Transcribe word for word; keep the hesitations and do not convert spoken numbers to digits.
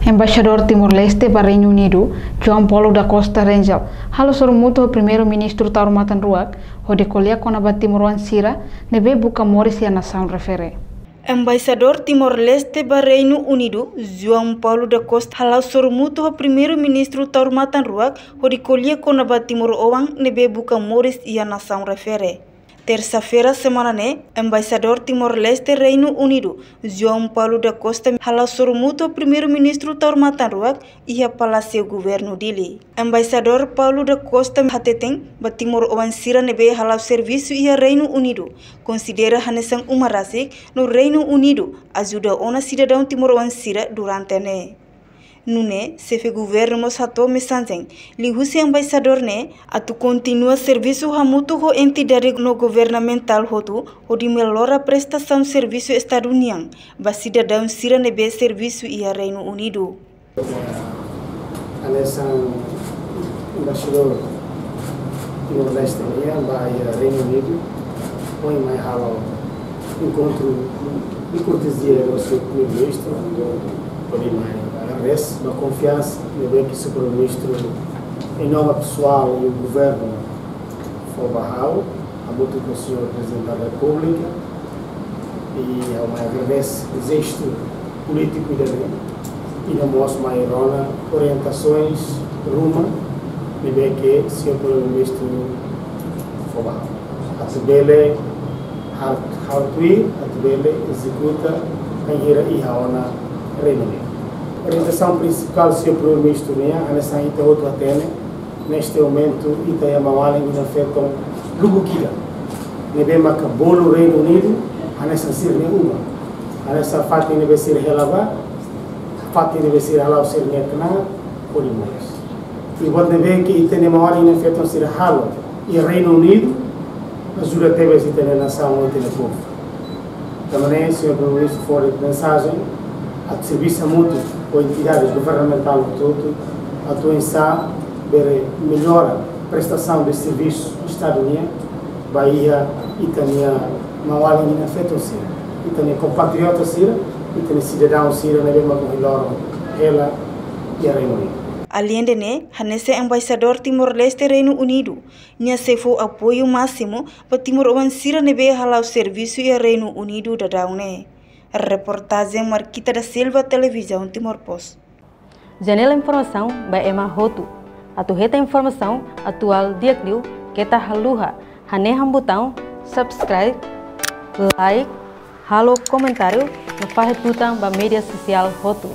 Embaixadór Timor-Leste ba Reinu Unidu, João Paulo da Costa Rangel, halo sorumutu ho Primeiru-Ministru Taur Matan Ruak, hodi ko'alia kona-ba timoroan sira ne'ebé buka moris iha nasaun refere. Embaixadór Timor-Leste ba Reinu Unidu, João Paulo da Costa, hala'o sorumutu ho Primeiru-Ministru Taur Matan Ruak, hodi ko'alia kona-ba timoroan ne'ebé buka moris iha nasaun refere. Tersa-feira semana ne'e, Embaixadór Timor-Leste Reinu Unidu, João Paulo da Costa, hala'o sorumutu ho Primeiru-Ministru Taur Matan Ruak iha Palásiu Governu Dili. Embaixadór Paulo da Costa hateten ba timoroan sira ne'ebé hala'o servisu iha Reinu Unidu, konsidera hanesan uma rasik no Reinu Unidu ajuda ona sidadaun timoroan sira durante ne'e. Nune'e, Xefe Governu mós hato'o mensajen liuhusi embaixadór ne'e atu kontinua servisu hamutuk ho entidade no governamentál hotu hodi mellora prestasaun servisu Estadu nian ba sidadaun sira ne'ebé servisu iha Reinu Unidu. Hanesan embaixadór Timor-Leste nian ba iha Reinu Unidu, ohin mai halo enkontru de kortezia ho señór Primeiru-Ministru, hodi mai agradese ba konfiansa ne'ebé ke señór Primeiru-Ministru, em nome pessoal e o governo, fó ba ha'u, hamutuk ho señór Prezidente da Repúblika, i ha'u mai agradese jestu polítiku ida-ne'e, i no mós mai rona orientasoens ruma ne'ebé ke señór Primeiru-Ministru fó ba ha'u. Atu bele hal-, halo tuir, atu bele ezekuta bainhira iha ona Reinu Unidu. Orientasaun prinsipál señór Primeiru-Ministru nian, hanesan ita hotu hatene, neste momentu ita iha maun-alin inan-feton lubuk ida ne'ebé maka bolu Reinu Unidu hanesan sira-nia uma. Hanesan fatin ne'ebé sira hela ba, fatin ne'ebé sira hala'o sira-nia knaar hodi moris. I buat ne'ebé ke ita-nia maun-alin inan-feton sira halo iha Reinu Unidu, ajuda tebes ita-nia nasaun, ita-nia povu. Tanba ne'e, señór Primeiru-Ministru fó mensajen atu servisu hamutuk ho entidades governamentál hotu-hotu, atu oinsá bele mellora prestasaun de servisu Estadu nian ba iha ita-nia maun-alin inan-feton sira, ita-nia kompatriota sira, ita-nia sidadaun sira ne'ebé maka ohin loron hela iha Reinu Unidu. Alende ne'e, hanesan Embaixadór Timor-Leste Reinu Unidu, nia sei fó apoiu másimu ba timoroan sira ne'ebé hala'o servisu iha Reinu Unidu daudaun ne'e. Reportajen Marquita da Silva, Televizaun Timor Post. Janela informasaun ba ema hotu. Atu hetan informasaun atuál di'ak liu, keta haluha hanehan butaun subscribe, like, halo komentáriu no fahe tutan ba média sosiál hotu.